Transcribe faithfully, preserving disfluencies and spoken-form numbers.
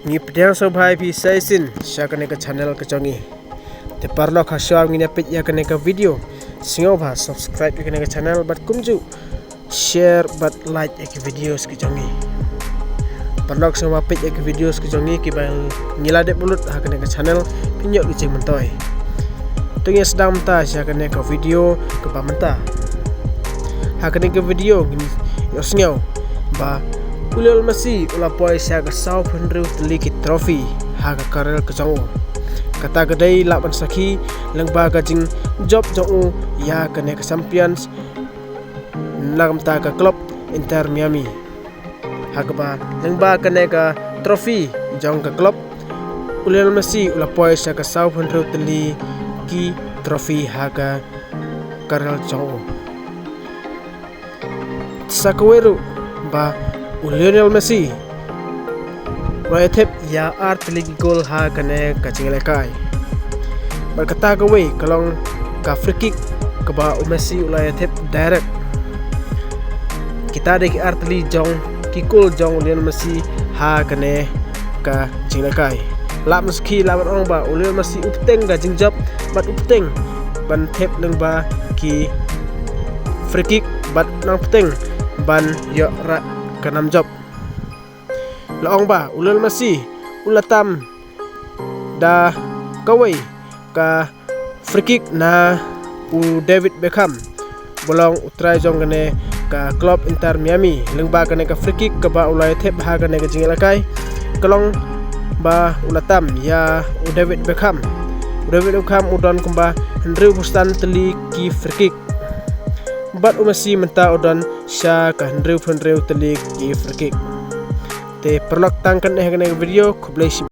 Ngi pdiang sngewbha ïa phi sa shisien sha kane ka channel ka jong ngi. Te paralok, ha shuwa ngin ïa peit ïa kane ka video, sngewbha subscribe ïa kane ka channel bad kumjuh share bad like ïa ki videos ki jong ngi. Paralok, sngewbha peit ïa ki videos ki jong ngi kiba ngi la dep upload ha kane ka channel, phin ïoh ki jingmyntoi. To ngin sdang mynta sha kane ka video kaba mynta. Ha kane ka video ngin ïohsngew ba u Lionel Messi u la poi sha ka sawphew hynriew tylli ki trophy ha ka career ka jong u. Kata ka dei, lah ban sakhi lyngba ka jingjop jong u ïa kane ka Champions, na ka bynta ka club Inter Miami. Ha kaba lyngba kane ka trophy jong ka club, u Lionel Messi u la poi sha ka sawphew hynriew tylli ki trophy ha ka career jong u. Sa kawei ruh ba u Lionel Messi u la ïa thep ïa ar tylli ki goal ha kane ka jingïalehkai. Bad kata kawei ka long ka free kick kaba u Messi u la ïa thep direct. Kita dei ki ar tylli jong ki goal jong u Lionel Messi ha kane ka jingïalehkai. Lah ban sakhi, lah ban ong ba u Lionel Messi u bteng ka jingjop bad u bteng ban thep lyngba ki free kick bad nang bteng ban ïoh rah ka nam jop. La ong ba u Lionel Messi u la tam da kawei ka free kick na u David Beckham, ba long u trai jong kane ka club Inter Miami. Lyngba kane ka free kick kaba u la ïa thep ha kane ka jingïalehkai, ka long ba u la tam ïa u David Beckham. U David Beckham u don kumba hynriewphew san tylli ki free kick. Bad u Messi mynta u don sha ka hynriewphew hynriew tylli ki free kick. Te paralok, tang katne ha kane ka video, khublei shibun.